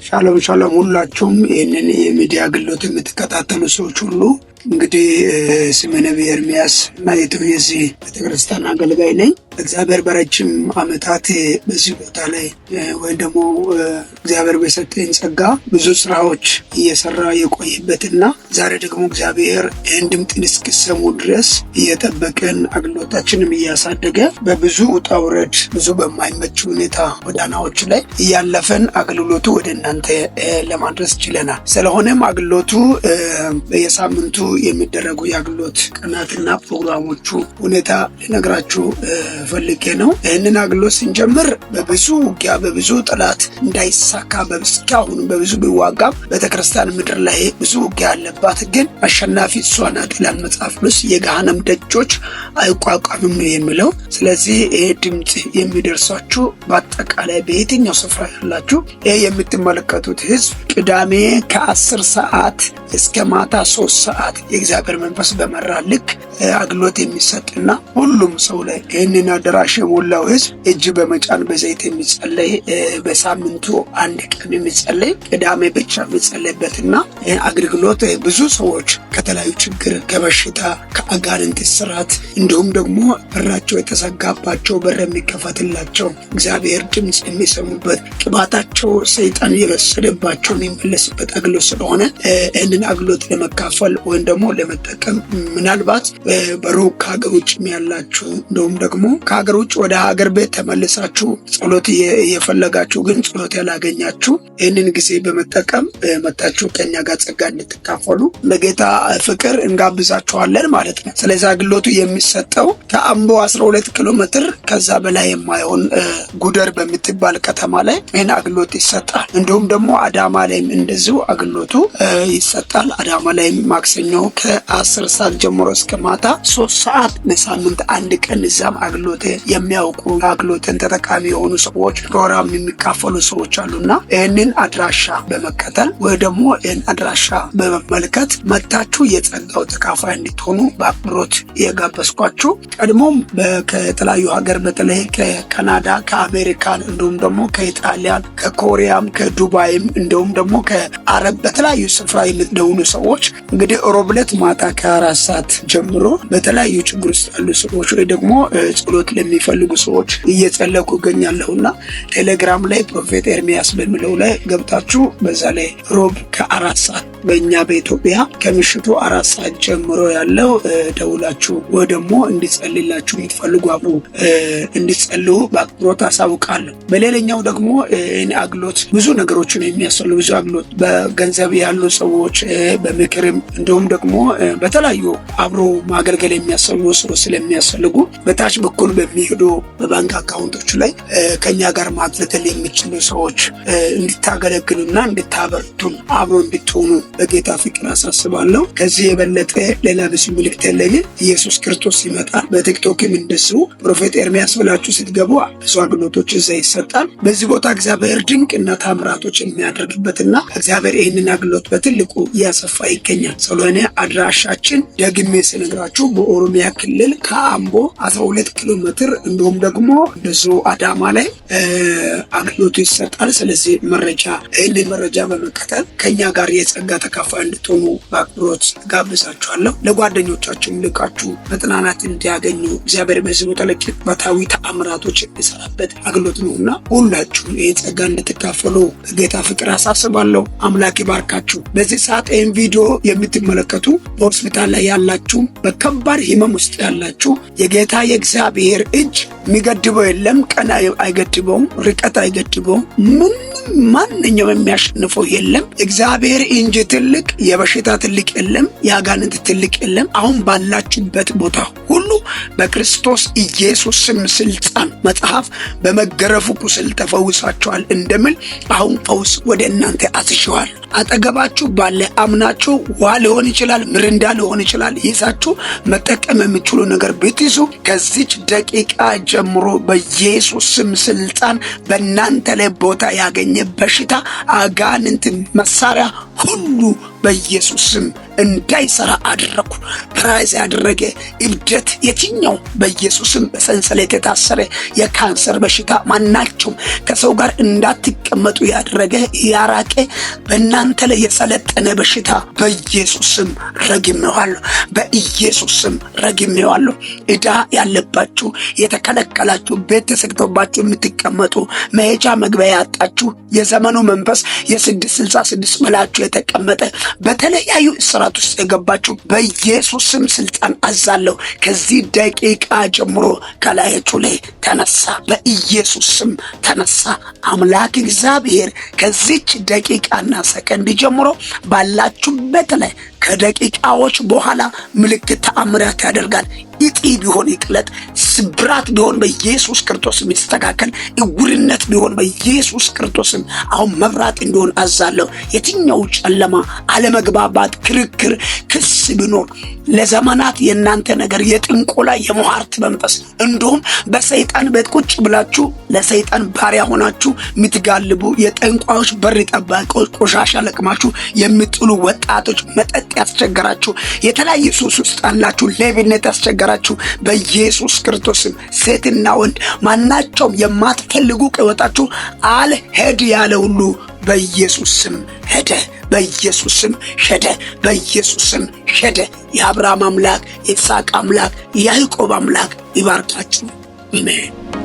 ሻሎም ሻሎም፣ ሁላችሁም ይህንን የሚዲያ አገልግሎት የምትከታተሉ ሰዎች ሁሉ፣ እንግዲህ ስሜ ነቢይ ኤርሚያስ እና የዚህ ቤተክርስቲያን አገልጋይ ነኝ። እግዚአብሔር በረጅም ዓመታት በዚህ ቦታ ላይ ወይም ደግሞ እግዚአብሔር በሰጠኝ ጸጋ ብዙ ስራዎች እየሰራ የቆየበትና ዛሬ ደግሞ እግዚአብሔር ይህን ድምፅን እስክሰሙ ድረስ እየጠበቀን አገልግሎታችንም እያሳደገ በብዙ ውጣ ውረድ፣ ብዙ በማይመች ሁኔታ ጎዳናዎች ላይ እያለፈን አገልግሎቱ ወደ እናንተ ለማድረስ ችለናል። ስለሆነም አገልግሎቱ በየሳምንቱ የሚደረጉ የአገልግሎት ቀናትና ፕሮግራሞቹ ሁኔታ ልነግራችሁ ፈልጌ ነው። ይህንን አገልግሎት ስንጀምር በብዙ ውጊያ፣ በብዙ ጠላት እንዳይሳካ እስካሁን በብዙ ቢዋጋም ቤተክርስቲያን ምድር ላይ ብዙ ውጊያ ያለባት ግን አሸናፊ እሷ ናት ይላል መጽሐፍ ቅዱስ። የገሃነም ደጆች አይቋቋምም ነው የሚለው። ስለዚህ ይህ ድምፅ የሚደርሳችሁ በአጠቃላይ በየትኛው ስፍራ ያላችሁ ይህ የምትመለከቱት ህዝብ ቅዳሜ ከ10 ሰዓት እስከ ማታ 3 ሰዓት የእግዚአብሔር መንፈስ በመራ ልክ አገልግሎት የሚሰጥና ሁሉም ሰው ላይ ይህንን አዳራሽ የሞላው ህዝብ እጅ በመጫን በዘይት የሚጸለይ፣ በሳምንቱ አንድ ቀን የሚጸለይ፣ ቅዳሜ ብቻ የሚጸለይበትና አገልግሎት ብዙ ሰዎች ከተለያዩ ችግር፣ ከበሽታ፣ ከአጋንንት እስራት እንዲሁም ደግሞ በራቸው የተዘጋባቸው በር የሚከፈትላቸው፣ እግዚአብሔር ድምፅ የሚሰሙበት፣ ቅባታቸው ሰይጣን የወሰደባቸው የሚመለስበት አገልግሎት ስለሆነ ይህንን አገልግሎት ለመካፈል ወይም ደግሞ ለመጠቀም ምናልባት በሩቅ ከሀገር ውጭም ያላችሁ እንዲሁም ደግሞ ከሀገር ውጭ ወደ ሀገር ቤት ተመልሳችሁ ጸሎት እየፈለጋችሁ ግን ጸሎት ያላገኛችሁ ይህንን ጊዜ በመጠቀም መጥታችሁ ከኛ ጋር ጸጋ እንድትካፈሉ በጌታ ፍቅር እንጋብዛችኋለን ማለት ነው። ስለዚህ አገልግሎቱ የሚሰጠው ከአምቦ 12 ኪሎ ሜትር ከዛ በላይ የማይሆን ጉደር በምትባል ከተማ ላይ ይህን አገልግሎት ይሰጣል። እንዲሁም ደግሞ አዳማ ላይም እንደዚሁ አገልግሎቱ ይሰጣል። አዳማ ላይም ማክሰኞ ከ10 ሰዓት ጀምሮ እስከ ማታ 3 ሰዓት በሳምንት አንድ ቀን እዛም አገልግሎት የሚያውቁ፣ አገልግሎትን ተጠቃሚ የሆኑ ሰዎች፣ ፕሮግራም የሚካፈሉ ሰዎች አሉና ይህንን አድራሻ በመከተል ወይ ደግሞ ይህን አድራሻ በመመልከት መጥታችሁ የጸጋው ተካፋይ እንድትሆኑ በአክብሮት እየጋበዝኳችሁ፣ ቀድሞም ከተለያዩ ሀገር በተለይ ከካናዳ፣ ከአሜሪካን እንዲሁም ደግሞ ከኢጣሊያን፣ ከኮሪያም፣ ከዱባይም እንዲሁም ደግሞ ከአረብ በተለያዩ ስፍራ የምትደውሉ ሰዎች፣ እንግዲህ ሮብ ዕለት ማታ ከ4 ሰዓት ጀምሮ በተለያዩ ችግር ውስጥ ያሉ ሰዎች ወይ ደግሞ ጸሎት ለሚፈልጉ ሰዎች እየጸለይኩ እገኛለሁና ቴሌግራም ላይ Prophet ኤርሚያስ በሚለው ላይ ገብታችሁ በዛ ላይ ሮብ ከ4 ሰዓት፣ በእኛ በኢትዮጵያ ከምሽቱ 4 ሰዓት ጀምሮ ያለው ደውላችሁ ወይ ደግሞ እንዲጸልይላችሁ የምትፈልጉ አብሮ እንዲጸልዩ በአክብሮት አሳውቃለሁ። በሌላኛው ደግሞ ይህን አገልግሎት ብዙ ነገሮችን የሚያስፈልጉ፣ ብዙ አገልግሎት በገንዘብ ያሉ ሰዎች፣ በምክርም እንዲሁም ደግሞ በተለያዩ አብሮ ማገልገል የሚያስፈልጉ ሰዎች ስለሚያስፈልጉ በታች በኩል በሚሄዱ በባንክ አካውንቶች ላይ ከኛ ጋር ማገልገል የሚችሉ ሰዎች እንድታገለግሉና እንድታበርቱን አብሮ እንድትሆኑ በጌታ ፍቅር አሳስባለሁ። ከዚህ የበለጠ ሌላ ብዙ ምልክት የለኝም። ኢየሱስ ክርስቶስ ይመጣል። በቲክቶክም እንደዚሁ Prophet ኤርሚያስ ብላችሁ ስትገቡ ብዙ አገልግሎቶች እዛ ይሰጣል። በዚህ ቦታ እግዚአብሔር ድንቅ እና ታምራቶች የሚያደርግበትና እግዚአብሔር ይህንን አገልግሎት በትልቁ እያሰፋ ይገኛል። ስለሆነ አድራሻችን ደግሜ ስነግራችሁ በኦሮሚያ ክልል ከአምቦ 12 ኪሎ ሜትር እንዲሁም ደግሞ እንደዚሁ አዳማ ላይ አገልግሎቱ ይሰጣል። ስለዚህ ይህንን መረጃ በመከተል ከኛ ጋር የጸጋ ተካፋይ እንድትሆኑ በአክብሮት ጋብዛችኋለሁ። ለጓደኞቻችሁም ልካችሁ መጽናናት እንዲያገኙ፣ እግዚአብሔር በዚህ ቦታ ላይ ቅጽበታዊ ተአምራቶች የሚሰራበት አገልግሎት ነው እና ሁላችሁም ይህ ጸጋ እንድትካፈሉ በጌታ ፍቅር አሳስባለሁ። አምላክ ይባርካችሁ። በዚህ ሰዓት ይህን ቪዲዮ የምትመለከቱ በሆስፒታል ላይ ያላችሁ፣ በከባድ ህመም ውስጥ ያላችሁ የጌታ የእግዚአብሔር እጅ የሚገድበው የለም። ቀን አይገድበውም፣ ርቀት አይገድበውም። ምንም ማንኛውም የሚያሸንፈው የለም። እግዚአብሔር እንጂ ትልቅ የበሽታ ትልቅ የለም፣ የአጋንንት ትልቅ የለም። አሁን ባላችሁበት ቦታ ሁሉ በክርስቶስ ኢየሱስ ስም ስልጣን መጽሐፍ በመገረፉ ቁስል ተፈውሳችኋል እንደሚል አሁን ፈውስ ወደ እናንተ አዝዤዋለሁ። አጠገባችሁ ባለ አምናችሁ ውሃ ሊሆን ይችላል፣ ምሪንዳ ሊሆን ይችላል፣ ይዛችሁ መጠቀም የምትችሉ ነገር ብትይዙ ከዚች ደቂቃ ጀምሮ በኢየሱስ ስም ስልጣን በእናንተ ላይ ቦታ ያገኘ በሽታ፣ አጋንንት፣ መሳሪያ ሁሉ በኢየሱስ ስም እንዳይሰራ አደረግኩ። Paralyze ያደረገ እብደት የትኛው በኢየሱስ ስም በሰንሰለት የታሰረ የካንሰር በሽታ ማናቸውም ከሰው ጋር እንዳትቀመጡ ያደረገ ያራቀ በእናንተ ላይ የሰለጠነ በሽታ በኢየሱስ ስም ረግሜዋለሁ። በኢየሱስ ስም ረግሜዋለሁ። ዕዳ ያለባችሁ፣ የተከለከላችሁ፣ ቤት ተዘግቶባችሁ የምትቀመጡ፣ መሄጃ መግቢያ ያጣችሁ፣ የዘመኑ መንፈስ የ666 ብላችሁ የተቀመጠ በተለያዩ እስራት ውስጥ የገባችሁ በኢየሱስ ስም ስልጣን አዛለሁ። ከዚህ ደቂቃ ጀምሮ ከላያችሁ ላይ ተነሳ፣ በኢየሱስ ስም ተነሳ። አምላክ እግዚአብሔር ከዚች ደቂቃና ሰከንድ ጀምሮ ባላችሁበት ላይ ከደቂቃዎች በኋላ ምልክት ተአምራት ያደርጋል። እጢ ቢሆን ይቅለጥ፣ ስብራት ቢሆን በኢየሱስ ክርስቶስም ይስተካከል፣ እውርነት ቢሆን በኢየሱስ ክርስቶስም አሁን መብራት እንዲሆን አዛለሁ። የትኛው ጨለማ፣ አለመግባባት፣ ክርክር፣ ክስ ቢኖር ለዘመናት የእናንተ ነገር የጥንቆላ የሟርት መንፈስ እንዲሁም በሰይጣን ቤት ቁጭ ብላችሁ ለሰይጣን ባሪያ ሆናችሁ የምትጋልቡ የጠንቋዮች በር ጠባቂዎች፣ ቆሻሻ ለቅማችሁ የምጥሉ ወጣቶች፣ መጠጥ ያስቸገራችሁ፣ የተለያየ ሱስ ውስጥ ያላችሁ፣ ሌብነት ያስቸገራችሁ በኢየሱስ ክርስቶስም ሴትና ወንድ ማናቸውም የማትፈልጉ ቅወጣችሁ አልሄድ ያለ ሁሉ በኢየሱስ ስም ሄደ። በኢየሱስ ስም ሸደ። በኢየሱስ ስም ሸደ። የአብርሃም አምላክ የይስሐቅ አምላክ የያዕቆብ አምላክ ይባርካችሁ። አሜን።